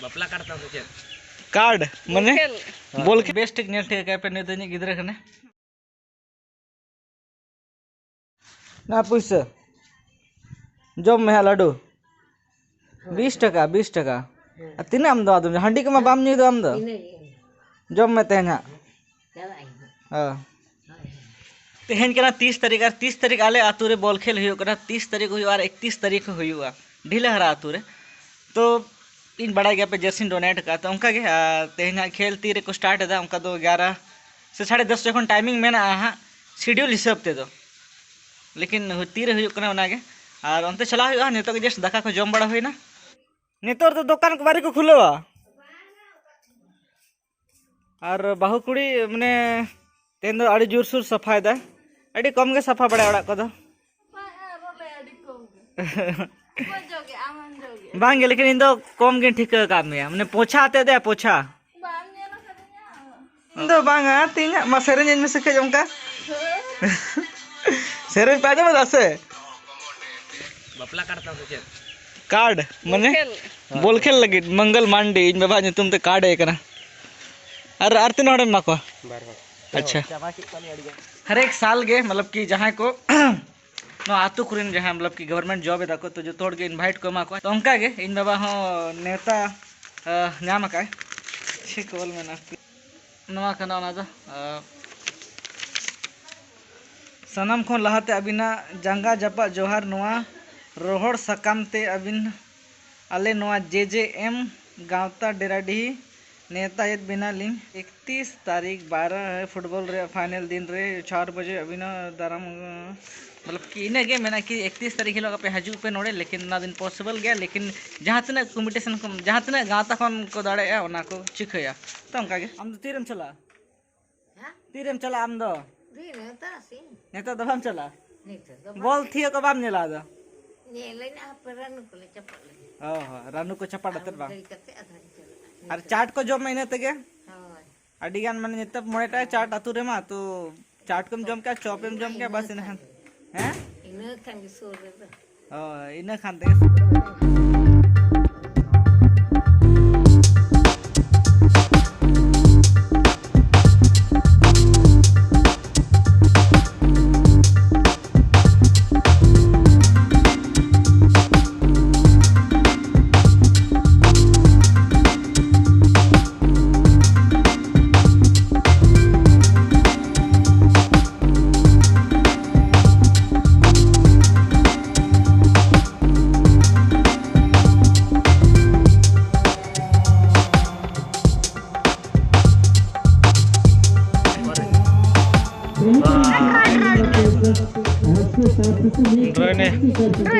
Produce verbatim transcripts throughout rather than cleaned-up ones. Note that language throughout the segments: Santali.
ᱵᱟᱯᱞᱟ ᱠᱟᱨᱰ ᱛᱟᱢ ᱥᱮ ᱪᱮᱫ? ᱠᱟᱨᱰ ᱢᱟᱱᱮ ᱠᱷᱮᱞ᱾ ᱵᱚᱞ ᱠᱷᱮᱞ᱾ ᱵᱮᱥ ᱴᱷᱤᱠ ᱧᱮᱞ ᱴᱷᱤᱠ ᱠᱟᱭ ᱯᱮ, ᱱᱩᱭ ᱫᱚ ᱤᱧᱤᱡ ᱜᱤᱫᱽᱨᱟᱹ ᱠᱟᱱᱟᱭ᱾ ᱱᱟ ᱯᱩᱭᱥᱟᱹ ᱡᱚᱢ ᱢᱮ ᱦᱟᱸᱜ ᱞᱟᱹᱰᱩ᱾ ᱵᱤᱥ ᱴᱟᱠᱟ, ᱵᱤᱥ ᱴᱟᱠᱟ᱾ ᱟᱨ ᱛᱤᱱᱟᱹᱜ ᱟᱢ ᱫᱚ ᱟᱫᱚ? ᱦᱟᱺᱰᱤ ᱠᱚᱢᱟ ᱵᱟᱢ ᱧᱩᱭ ᱫᱚ ᱟᱢ ᱫᱚ᱾ ᱡᱚᱢ ᱢᱮ ᱛᱮᱦᱮᱧ ᱦᱟᱸᱜ᱾ ᱦᱮᱸ᱾ ᱛᱮᱦᱮᱧ ᱠᱟᱱᱟ ᱛᱤᱥ ᱛᱟᱹᱨᱤᱠᱷ, ᱟᱨ ᱛᱤᱥ ᱛᱟᱹᱨᱤᱠᱷ ᱟᱞᱮ ᱟᱹᱛᱩ ᱨᱮ ᱵᱚᱞ ᱠᱷᱮᱞ ᱦᱩᱭᱩᱜ ᱠᱟᱱᱟ᱾ ᱛᱤᱥ ᱛᱟᱹᱨᱤᱠᱷ ᱦᱩᱭᱩᱜᱼᱟ ᱟᱨ ᱮᱠᱛᱤᱥ ᱛᱟᱹᱨᱤᱠᱷ ᱦᱚᱸ ᱦᱩᱭᱩᱜᱼᱟ ᱰᱷᱤᱞᱟᱹᱦᱟᱨᱟ ᱟᱹᱛᱩ ᱨᱮ᱾ ᱛᱚ ᱤᱧ ᱵᱟᱲᱟᱭ ᱜᱮᱭᱟ ᱯᱮ ᱡᱟᱹᱨᱥᱤᱧ ᱰᱳᱱᱮᱴ ᱟᱠᱟᱫ, ᱛᱚ ᱚᱱᱠᱟ ᱜᱮ, ᱟᱨ ᱛᱮᱦᱮᱧ ᱦᱟᱸᱜ ᱠᱷᱮᱞ ᱛᱤ ᱨᱮᱠᱚ ᱥᱴᱟᱨᱴ ᱮᱫᱟ, ᱚᱱᱠᱟ ᱫᱚ ᱮᱜᱟᱨᱚ ᱥᱮ ᱥᱟᱲᱮ ᱫᱚᱥ ᱡᱚᱠᱷᱚᱱ ᱴᱟᱭᱢᱤᱝ ᱢᱮᱱᱟᱜᱼᱟ ᱦᱟᱸᱜ ᱥᱤᱰᱤᱭᱩᱞ ᱦᱤᱥᱟᱹᱵ ᱛᱮᱫᱚ, ᱞᱮᱠᱤᱱ ᱛᱤᱨᱮ ᱦᱩᱭᱩᱜ ᱠᱟᱱᱟ ᱚᱱᱟᱜᱮ᱾ ᱟᱨ ᱚᱱᱛᱮ ᱪᱟᱞᱟᱣ ᱦᱩᱭᱩᱜᱼᱟ, ᱱᱤᱛᱚᱜ ᱜᱮ ᱡᱟᱥᱴ ᱫᱟᱠᱟ ᱠᱚ ᱡᱚᱢ ᱵᱟᱲᱟ ᱦᱩᱭᱱᱟ᱾ ᱱᱤᱛᱚᱜ ᱫᱚ ᱫᱚᱠᱟᱱ ᱠᱚ ᱵᱟᱨᱮ ᱠᱚ ᱠᱷᱩᱞᱟᱹᱣᱟ᱾ ᱟᱨ ᱵᱟᱹᱦᱩ ᱠᱩᱲᱤ ᱢᱟᱱᱮ ᱛᱮᱦᱮᱧ ᱫᱚ ᱟᱹᱰᱤ ᱡᱳᱨᱥᱳᱨ ᱥᱟᱯᱷᱟᱭᱮᱫᱟ᱾ ᱟᱹᱰᱤ ᱠᱚᱢ ᱜᱮ ᱥᱟᱯᱷᱟ ᱵᱟᱲᱟᱭᱟ ᱚᱲᱟᱜ ᱠᱚᱫᱚ᱾ ᱵᱟᱝ, ᱟᱨᱚ ᱞᱟᱹᱭ ᱟᱹᱰᱤ ᱠᱚᱢ ᱜᱮ᱾ ᱚᱠᱚᱭ ᱡᱚᱜᱮ? ᱟᱢᱮᱢ ᱡᱚᱜᱮ? ᱵᱟᱝ ᱜᱮ, ᱞᱮᱠᱤᱱ ᱤᱧ ᱫᱚ ᱠᱚᱢ ᱜᱤᱧ ᱴᱷᱤᱠᱟᱹ ᱟᱠᱟᱫ ᱢᱮᱭᱟ, ᱢᱟᱱᱮ ᱯᱳᱪᱷᱟ ᱟᱛᱮᱫ ᱫᱚ ᱯᱳᱪᱷᱟ᱾ ᱵᱟᱢ ᱧᱮᱞ ᱟᱠᱟᱫᱤᱧᱟ? ᱤᱧ ᱫᱚ ᱵᱟᱝᱟ, ᱛᱮᱦᱮᱧᱟᱜ ᱢᱟ ᱥᱮᱨᱮᱧ ᱟᱹᱧ ᱢᱮᱥᱮ ᱠᱟᱹᱡ ᱚᱱᱠᱟ᱾ ᱥᱮᱨᱮᱧ ᱯᱮ ᱟᱸᱡᱚᱢ ᱮᱫᱟ ᱥᱮ? ᱵᱟᱯᱞᱟ ᱠᱟᱨᱰ ᱛᱟᱢ ᱥᱮ ᱪᱮᱫ? ᱠᱟᱨᱰ ᱢᱟᱱᱮ? ᱵᱚᱞ ᱠᱷᱮᱞ᱾ ᱵᱚᱞ ᱠᱷᱮᱞ ᱞᱟᱹᱜᱤᱫ ᱢᱚᱝᱜᱚᱞ ᱢᱟᱱᱰᱤ ᱤᱧ ᱵᱟᱵᱟ ᱧᱩᱛᱩᱢ ᱛᱮ ᱠᱟᱨᱰ ᱮ ᱠᱟᱱᱟ᱾ ᱟᱨ, ᱟᱨ ᱛᱤᱱᱟᱹᱜ ᱦᱚᱲᱮᱢ ᱮᱢᱟ ᱠᱚᱣᱟ? ᱵᱟᱨ ᱦᱚᱲ᱾ ᱟᱪᱪᱷᱟ᱾ ᱦᱟᱨᱮᱠ ᱥᱟᱞ ᱜᱮ, ᱢᱚᱛᱞᱚᱵ ᱠᱤ ᱡᱟᱦᱟᱸᱭ ᱠᱚ ᱱᱚᱣᱟ ᱟᱹᱛᱩ ᱠᱚᱨᱮᱱ ᱡᱟᱦᱟᱸᱭ, ᱢᱚᱛᱞᱚᱵ ᱠᱤ ᱜᱚᱵᱷᱚᱨᱱᱢᱮᱱᱴ ᱡᱚᱵ ᱮᱫᱟ ᱠᱚ, ᱛᱚ ᱡᱚᱛᱚ ᱦᱚᱲ ᱜᱮ ᱤᱱᱵᱷᱟᱭᱤᱴ ᱠᱚ ᱮᱢᱟ ᱠᱚᱣᱟ᱾ ᱛᱚ ᱚᱱᱠᱟ ᱜᱮ ᱤᱧ ᱵᱟᱵᱟ ᱦᱚᱸ ᱱᱮᱣᱛᱟ, ᱟ, ᱧᱟᱢ ᱟᱠᱟᱫ᱾ ᱪᱮᱫ ᱠᱚ ᱚᱞ ᱢᱮᱱᱟᱜᱼᱟ? ᱱᱚᱣᱟ ᱠᱟᱱᱟ ᱚᱱᱟ ᱫᱚ, ᱟ, ᱥᱟᱱᱟᱢ ᱠᱷᱚᱱ ᱞᱟᱦᱟᱛᱮ ᱟᱹᱵᱤᱱᱟᱜ ᱡᱟᱸᱜᱟ ᱡᱟᱯᱟᱜ ᱡᱚᱦᱟᱨ, ᱱᱚᱣᱟ ᱨᱚᱦᱚᱲ ᱥᱟᱠᱟᱢ ᱛᱮ ᱟᱹᱵᱤᱱ ᱟᱞᱮ ᱱᱚᱣᱟ ᱡᱮ ᱡᱮ ᱮᱢ ᱜᱟᱶᱛᱟ ᱰᱮᱨᱟᱰᱤᱦᱤ ᱱᱮᱣᱛᱟᱭᱮᱫ ᱵᱮᱱᱟᱞᱤᱧ᱾ ᱮᱠᱛᱤᱥ ᱛᱟᱹᱨᱤᱠᱷ ᱵᱟᱨᱚ ᱯᱷᱩᱴᱵᱚᱞ ᱨᱮᱭᱟᱜ ᱯᱷᱟᱭᱱᱮᱞ ᱫᱤᱱ ᱨᱮ ᱪᱟᱨ ᱵᱟᱡᱮ ᱟᱹᱵᱤᱱᱟᱜ ᱫᱟᱨᱟᱢ, ᱢᱚᱛᱞᱚᱵ ᱠᱤ ᱤᱱᱟᱹᱜ ᱜᱮ ᱢᱮᱱᱟᱜᱼᱟ ᱠᱤ ᱮᱠᱛᱤᱥ ᱛᱟᱹᱨᱤᱠᱷ ᱦᱤᱞᱳᱜ ᱟᱯᱮ ᱦᱤᱡᱩᱜ ᱯᱮ ᱱᱚᱰᱮ, ᱞᱮᱠᱤᱱ ᱚᱱᱟ ᱫᱤᱱ ᱯᱚᱥᱤᱵᱚᱞ ᱜᱮᱭᱟ, ᱞᱮᱠᱤᱱ ᱡᱟᱦᱟᱸ ᱛᱤᱱᱟᱹᱜ ᱠᱚᱢᱯᱤᱴᱤᱥᱚᱱ ᱠᱚ, ᱡᱟᱦᱟᱸ ᱛᱤᱱᱟᱹᱜ ᱜᱟᱶᱛᱟ ᱠᱷᱚᱱ ᱠᱚ ᱫᱟᱲᱮᱭᱟᱜᱼᱟ ᱚᱱᱟ ᱠᱚ ᱪᱤᱠᱟᱹᱭᱟ᱾ ᱛᱚ ᱚᱱᱠᱟ ᱜᱮ᱾ ᱟᱢ ᱫᱚ ᱛᱤᱨᱮᱢ ᱪᱟᱞᱟᱜᱼᱟ? ᱦᱮᱸ? ᱛᱤᱨᱮᱢ ᱪᱟᱞᱟᱜᱼᱟ ᱟᱢ ᱫᱚ? ᱫᱤᱱ ᱛᱟᱨᱟᱥᱤᱧ᱾ ᱱᱤᱛᱚᱜ ᱫᱚ ᱵᱟᱢ ᱪᱟᱞᱟᱜᱼᱟ? ᱱᱤᱛᱚᱜ ᱫᱚ ᱵᱟᱝ᱾ ᱵᱚᱞ ᱛᱷᱤᱭᱟᱹ ᱠᱚ ᱵᱟᱢ ᱧᱮᱞᱟ ᱟᱫᱚ? ᱧᱮᱞᱟᱹᱧ ᱦᱟᱯᱮ ᱨᱟᱱᱩ ᱠᱚᱞᱮ ᱪᱟᱯᱟᱫ ᱞᱮᱜᱮ᱾ ᱚ ᱦᱚᱸ, ᱨᱟᱱᱩ ᱠᱚ ᱪᱟᱯᱟᱫ ᱟᱨ ᱟᱛᱮᱫ ᱵᱟᱝ? ᱜᱷᱟᱹᱲᱤ ᱠᱟᱛᱮ ᱟᱫᱚᱧ ᱪᱟᱞᱟᱜᱼᱟ᱾ ᱟᱨ ᱱᱤᱛᱚᱜ ᱪᱟᱴ ᱠᱚ ᱡᱚᱢ ᱢᱮ ᱤᱱᱟᱹ ᱛᱮᱜᱮ᱾ ᱦᱳᱭ᱾ ᱟᱹᱰᱤ ᱜᱟᱱ ᱢᱟᱱᱮ ᱱᱤᱛᱚᱜ ᱢᱚᱬᱮ ᱴᱟᱠᱟ ᱪᱟᱴ ᱟᱹᱛᱩ ᱨᱮᱢᱟ, ᱛᱚ ᱪᱟᱴ ᱠᱚᱢ ᱡᱚᱢ ᱠᱮᱜᱼᱟ, ᱪᱚᱯ ᱮᱢ ᱡᱚᱢ ᱠᱮᱜᱼᱟ, ᱵᱟᱥ ᱤᱱᱟᱹ ᱠᱷᱟᱱ᱾ ᱦᱮᱸ? ᱤᱱᱟᱹ ᱠᱷᱟᱱ ᱜᱮ ᱥᱩᱨ ᱨᱮᱫᱚ᱾ ᱦᱳᱭ, ᱤᱱᱟᱹ ᱠᱷᱟᱱ ᱛᱮᱜᱮ ᱥᱩᱨ ᱨᱮᱫᱚ᱾ ᱰᱨᱚᱭ ᱱᱮ᱾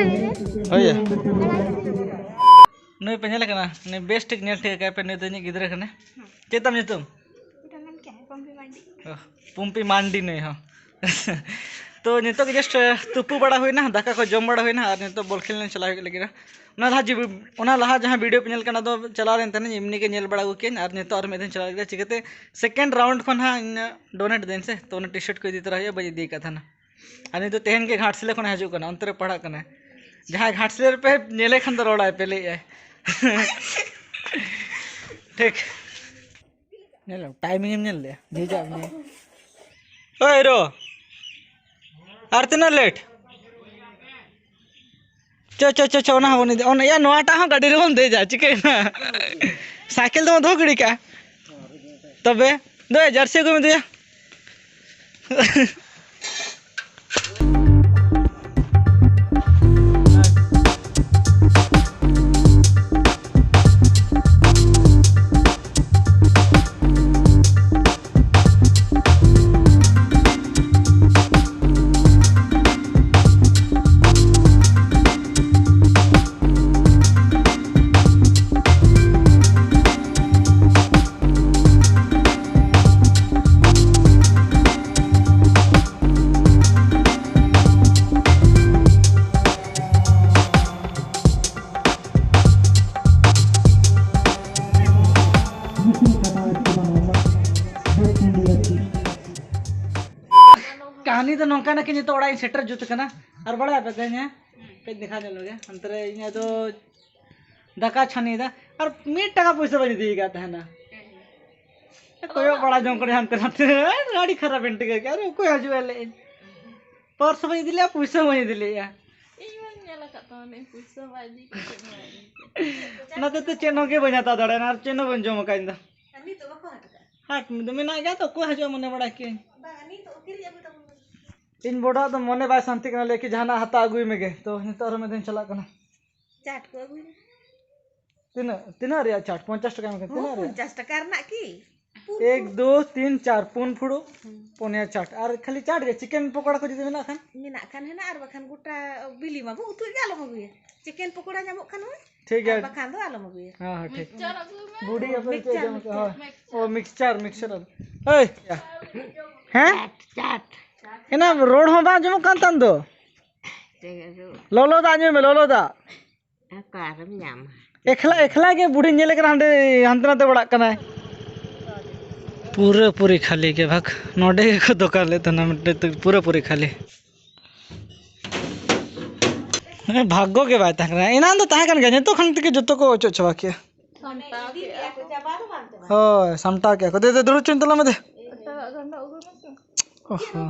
ᱦᱳᱭ ᱭᱟ᱾ ᱱᱩᱭ ᱯᱮ ᱧᱮᱞᱮ ᱠᱟᱱᱟ? ᱱᱩᱭ ᱵᱮᱥ ᱴᱷᱤᱠ ᱧᱮᱞ ᱴᱷᱤᱠ ᱠᱟᱭ ᱯᱮ, ᱱᱩᱭ ᱫᱚ ᱤᱧᱤᱡ ᱜᱤᱫᱽᱨᱟᱹ ᱠᱟᱱᱟᱭ᱾ ᱪᱮᱫ ᱛᱟᱢ ᱧᱩᱛᱩᱢ? ᱯᱩᱢᱯᱤ ᱢᱟᱱᱰᱤ ᱱᱩᱭ ᱦᱚᱸ᱾ ᱛᱚ ᱱᱤᱛᱚᱜ ᱜᱮ just ᱛᱩᱯᱩ ᱵᱟᱲᱟ ᱦᱩᱭᱱᱟ, ᱫᱟᱠᱟ ᱠᱚ ᱡᱚᱢ ᱵᱟᱲᱟ ᱦᱩᱭᱱᱟ, ᱟᱨ ᱱᱤᱛᱚᱜ ᱵᱚᱞ ᱠᱷᱮᱞ ᱞᱮ ᱪᱟᱞᱟᱣ ᱦᱩᱭᱩᱜ ᱞᱟᱹᱜᱤᱫ᱾ ᱚᱱᱟ ᱞᱟᱦᱟ ᱡᱮ, ᱚᱱᱟ ᱞᱟᱦᱟ ᱡᱟᱦᱟᱸ video ᱯᱮ ᱧᱮᱞ ᱠᱟᱱᱟ, ᱚᱱᱟ ᱫᱚ ᱪᱟᱞᱟᱣ ᱞᱮᱱ ᱛᱟᱦᱮᱱᱟᱹᱧ, ᱮᱢᱱᱤ ᱜᱮ ᱧᱮᱞ ᱵᱟᱲᱟ ᱟᱹᱜᱩ ᱠᱮᱫᱟᱹᱧ, ᱟᱨ ᱱᱤᱛᱚᱜ ᱟᱨ ᱢᱤᱫ ᱫᱷᱟᱣ ᱪᱟᱞᱟᱣ ᱞᱟᱹᱜᱤᱫ᱾ ᱪᱤᱠᱟᱹᱛᱮ second round ᱠᱷᱚᱱ ᱦᱟᱸᱜ ᱤᱧ donate ᱫᱟᱹᱧ ᱥᱮ, ᱛᱚ ᱚᱱᱟ T-shirt ᱠᱚ ᱤᱫᱤ ᱛᱚᱨᱟ ᱦᱩᱭᱩᱜᱼᱟ, ᱵᱟᱹᱧ ᱤᱫᱤ ᱟᱠᱟᱫ ᱛᱟᱦᱮᱱᱟ᱾ ᱟᱨ ᱱᱤᱛᱚᱜ ᱛᱮᱦᱮᱧ ᱜᱮ ᱜᱷᱟᱴᱥᱤᱞᱟᱹ ᱠᱷᱚᱱᱮ ᱦᱤᱡᱩᱜ ᱠᱟᱱᱟ, ᱚᱱᱛᱮ ᱨᱮ ᱯᱟᱲᱦᱟᱜ ᱠᱟᱱᱟᱭ᱾ ᱡᱟᱦᱟᱸᱭ ᱜᱷᱟᱴᱥᱤᱞᱟᱹ ᱨᱮᱯᱮ ᱧᱮᱞᱮ ᱠᱷᱟᱱ ᱫᱚ ᱨᱚᱲᱟᱭ ᱯᱮ, ᱞᱟᱹᱭᱮᱫᱼᱟᱭ᱾ ᱴᱷᱤᱠ᱾ ᱧᱮᱞ ᱞᱮᱢ, timing ᱮᱢ ᱧᱮᱞ ᱞᱮᱜᱼᱟ? ᱡᱮ ᱡᱟᱜ ᱢᱮ᱾ ᱳᱭ ᱨᱳ, ᱟᱨ ᱛᱤᱱᱟᱹᱜ late? ᱪᱚ, ᱪᱚ, ᱪᱚ, ᱪᱚ, ᱚᱱᱟ ᱦᱚᱸ ᱵᱚᱱ ᱤᱫᱤ-, ᱚᱱᱟ, ᱭᱟ, ᱱᱚᱣᱟᱴᱟᱜ ᱦᱚᱸ ᱜᱟᱹᱰᱤ ᱨᱮᱵᱚᱱ ᱫᱮᱡᱟ, ᱪᱤᱠᱟᱹᱭᱮᱱᱟ? ᱥᱟᱭᱠᱮᱞ ᱫᱚᱵᱚᱱ ᱫᱚᱦᱚ ᱜᱤᱰᱤ ᱠᱟᱜᱼᱟ᱾ ᱛᱚᱵᱮ, ᱫᱚᱭᱟ, ᱡᱟᱹᱨᱥᱤ ᱟᱹᱜᱩᱭ ᱢᱮ, ᱫᱚᱭᱟ᱾ ᱠᱟᱹᱦᱱᱤ ᱫᱚ ᱱᱚᱝᱠᱟᱱᱟ ᱠᱤ ᱱᱤᱛᱚᱜ ᱚᱲᱟᱜ ᱤᱧ ᱥᱮᱴᱮᱨ ᱡᱩᱛ ᱠᱟᱱᱟ᱾ ᱟᱨ ᱵᱟᱲᱟᱭ ᱟᱯᱮ ᱛᱮᱦᱮᱧ, ᱦᱮᱸ? ᱠᱟᱹᱡ ᱫᱮᱠᱷᱟᱣ ᱧᱚᱜ ᱞᱮᱜᱮ᱾ ᱦᱟᱱᱛᱮ ᱨᱮ ᱤᱧ ᱟᱫᱚ ᱫᱟᱠᱟ ᱪᱷᱟᱱᱤᱭᱮᱫᱟ᱾ ᱟᱨ ᱢᱤᱫ ᱴᱟᱠᱟ ᱯᱚᱭᱥᱟ ᱵᱟᱹᱧ ᱤᱫᱤ ᱟᱠᱟᱫ ᱛᱟᱦᱮᱱᱟ᱾ ᱠᱚᱭᱚᱜ ᱵᱟᱲᱟ ᱡᱚᱝ ᱠᱟᱱᱟ ᱦᱟᱱᱛᱮ ᱱᱟᱛᱮ᱾ ᱟᱹᱰᱤ ᱠᱷᱟᱨᱟᱯ ᱤᱧ ᱴᱷᱤᱠᱟᱹ ᱠᱮᱫᱟ᱾ ᱟᱨ ᱚᱠᱚᱭ ᱦᱤᱡᱩᱜᱼᱟ ᱞᱟᱹᱭ ᱤᱧ? ᱯᱟᱨᱥ ᱵᱟᱹᱧ ᱤᱫᱤ ᱞᱮᱫᱼᱟ, ᱯᱚᱭᱥᱟ ᱵᱟᱹᱧ ᱤᱫᱤ ᱞᱮᱫᱼᱟ᱾ ᱤᱧ ᱢᱟᱧ ᱧᱮᱞ ᱟᱠᱟᱫ ᱛᱟᱢᱟ, ᱯᱩᱭᱥᱟᱹ ᱵᱟᱭ ᱤᱫᱤ ᱠᱟᱛᱮ ᱢᱟ ᱤᱫᱤ ᱠᱟᱛᱮ᱾ ᱚᱱᱟ ᱦᱚᱛᱮᱡ ᱛᱮ ᱪᱮᱫ ᱦᱚᱸ ᱜᱮ ᱵᱟᱹᱧ ᱦᱟᱛᱟᱣ ᱫᱟᱲᱮᱭᱟᱜᱼᱟ ᱟᱨ ᱪᱮᱫ ᱦᱚᱸ ᱵᱟᱹᱧ ᱡᱚᱢ ᱟᱠᱟᱫ ᱤᱧ ᱫᱚ᱾ ᱟᱨ ᱱᱤᱛᱚᱜ ᱵᱟᱠᱚ ᱦᱟᱴ ᱟᱠᱟᱫ? ᱦᱟᱴ ᱫᱚ ᱢᱮᱱᱟᱜ ᱜᱮᱭᱟ ᱛᱚ, ᱚᱠᱚᱭ ᱦᱤᱡᱩᱜᱼᱟ ᱢᱚᱱᱮ ᱵᱟᱲᱟ ᱠᱮᱫᱟᱹᱧ᱾ ᱵᱟᱝ, ᱱᱤᱛᱚᱜ ᱠᱤᱨᱤᱧ ᱟᱹᱜᱩᱭ ᱛᱟᱵᱚᱱ ᱢᱮ᱾ ᱤᱧ ᱵᱚᱰᱟᱜ ᱫᱚ ᱢᱚᱱᱮ ᱵᱟᱭ ᱥᱟᱱᱛᱤ ᱠᱟᱱᱟ, ᱞᱟᱹᱭ ᱠᱤ ᱡᱟᱦᱟᱱᱟᱜ ᱦᱟᱛᱟᱣ ᱟᱹᱜᱩᱭ ᱢᱮᱜᱮ᱾ ᱛᱚ ᱱᱤᱛᱚᱜ ᱟᱨᱦᱚᱸ ᱢᱤᱫ ᱫᱷᱟᱣ ᱤᱧ ᱪᱟᱞᱟᱜ ᱠᱟᱱᱟ᱾ ᱪᱟᱴ ᱠᱚ ᱟᱹᱜᱩᱭ ᱢᱮ᱾ ᱛᱤᱱᱟᱹᱜ, ᱛᱤᱱᱟᱹᱜ ᱨᱮᱭᱟᱜ ᱪᱟᱴ? ᱯᱚᱧᱪᱟᱥ ᱴᱟᱠᱟ ᱮᱢ ᱠᱟᱛᱮ ᱦᱚᱸ, ᱛᱤᱱᱟᱹᱜ ᱨᱮᱭᱟᱜ? ᱯᱚᱧᱪᱟᱥ ᱴᱟᱠᱟ ᱨᱮᱱᱟᱜ ᱠᱤ? ᱮᱠ ᱫᱩ ᱛᱤᱱ ᱪᱟᱨ, ᱯᱩᱱ ᱯᱷᱩᱲᱩᱜ᱾ ᱯᱩᱱᱭᱟ ᱪᱟᱴ᱾ ᱟᱨ ᱠᱷᱟᱹᱞᱤ ᱪᱟᱴ ᱜᱮ, ᱪᱤᱠᱮᱱ ᱯᱚᱠᱚᱲᱟ ᱠᱚ ᱡᱩᱫᱤ ᱢᱮᱱᱟᱜ ᱠᱷᱟᱱ? ᱢᱮᱱᱟᱜ ᱠᱷᱟᱱ ᱦᱮᱱᱟᱜ, ᱟᱨ ᱵᱟᱠᱷᱟᱱ ᱜᱚᱴᱟ ᱵᱤᱞᱤ ᱢᱟ ᱵᱚ ᱩᱛᱩᱭ ᱜᱮ, ᱟᱞᱚᱢ ᱟᱹᱜᱩᱭᱟ᱾ ᱪᱤᱠᱮᱱ ᱯᱚᱠᱚᱲᱟ ᱧᱟᱢᱚᱜ ᱠᱷᱟᱱ ᱦᱚᱸ, ᱴᱷᱤᱠ ᱜᱮᱭᱟ᱾ ᱟᱨ ᱵᱟᱠᱷᱟᱱ ᱫᱚ ᱟᱞᱚᱢ ᱟᱹᱜᱩᱭᱟ᱾ ᱦᱮᱸ, ᱦᱮᱸ, ᱴᱷᱤᱠ᱾ ᱢᱤᱠᱥᱪᱟᱨ ᱟᱹᱜᱩᱭ ᱢᱮ᱾ ᱵᱩᱰᱤ ᱟᱯᱮ ᱪᱮᱫ ᱢᱤᱠᱥᱪᱟᱨ, ᱡᱚᱢ ᱠᱮᱫᱟ? ᱢᱤᱠᱥᱪᱟᱨ, ᱦᱳᱭ᱾ ᱢᱤᱠᱥᱪᱟᱨ᱾ ᱚ, ᱢᱤᱠᱥᱪᱟᱨ, ᱢᱤᱠᱥᱪᱟᱨ ᱟᱹᱜᱩ᱾ ᱦᱮᱸ? ᱪᱟᱴ, ᱪᱟᱴ᱾ ᱮᱱᱟ ᱨᱚᱲ ᱦᱚᱸ ᱵᱟᱝ ᱟᱸᱡᱚᱢᱚᱜ ᱠᱟᱱ ᱛᱟᱢ ᱫᱚ᱾ ᱪᱮᱫ ᱟᱫᱚ? ᱞᱚᱞᱚ ᱫᱟᱜ ᱧᱩᱭ ᱢᱮ, ᱞᱚᱞᱚ ᱫᱟᱜ᱾ ᱚᱠᱟᱨᱮᱢ ᱧᱟᱢᱟ? ᱮᱠᱞᱟ, ᱮᱠᱞᱟ ᱜᱮ ᱵᱩᱰᱷᱤ ᱧᱮᱞᱮ ᱠᱟᱱᱟ, ᱦᱟᱸᱰᱮ ᱦᱟᱱᱛᱮ ᱱᱟᱛᱮ ᱵᱟᱲᱟᱜ ᱠᱟᱱᱟᱭ᱾ ᱯᱩᱨᱟᱹ ᱯᱩᱨᱤ ᱠᱷᱟᱹᱞᱤ ᱜᱮ ᱵᱷᱟᱜᱽ᱾ ᱱᱚᱰᱮ ᱜᱮᱠᱚ ᱫᱚᱠᱟᱱ ᱞᱮᱫ ᱛᱟᱦᱮᱱᱟ ᱢᱤᱫᱴᱮᱡ, ᱛᱚ ᱯᱩᱨᱟᱹ ᱯᱩᱨᱤ ᱠᱷᱟᱹᱞᱤ᱾ ᱦᱮᱸ, ᱵᱷᱟᱜᱽᱜᱚ ᱜᱮ ᱵᱟᱭ ᱛᱟᱦᱮᱸ ᱠᱟᱱᱟ᱾ ᱮᱱᱟᱱ ᱫᱚ ᱛᱟᱦᱮᱸ ᱠᱟᱱ ᱜᱮᱭᱟ, ᱱᱤᱛᱚᱜ ᱠᱷᱟᱱ ᱛᱮᱜᱮ ᱡᱚᱛᱚ ᱠᱚ ᱚᱪᱚᱜ ᱪᱟᱵᱟ ᱠᱮᱜᱼᱟ᱾ ᱥᱟᱢᱴᱟᱣ ᱠᱮᱜᱼᱟ ᱠᱚ᱾ ᱦᱳᱭ, ᱥᱟᱢᱴᱟᱣ ᱠᱮᱜᱼᱟ ᱠᱚ᱾ ᱫᱮ, ᱫᱮ, ᱫᱩᱲᱩᱵ ᱪᱚᱧ ᱛᱟᱞᱟᱝ ᱢᱮ ᱫᱮ᱾ ᱮᱴᱟᱜᱟᱜ ᱜᱟᱱᱰᱟ ᱟᱹᱜᱩᱭ ᱢᱮᱥᱮ᱾ ᱚᱦᱚ᱾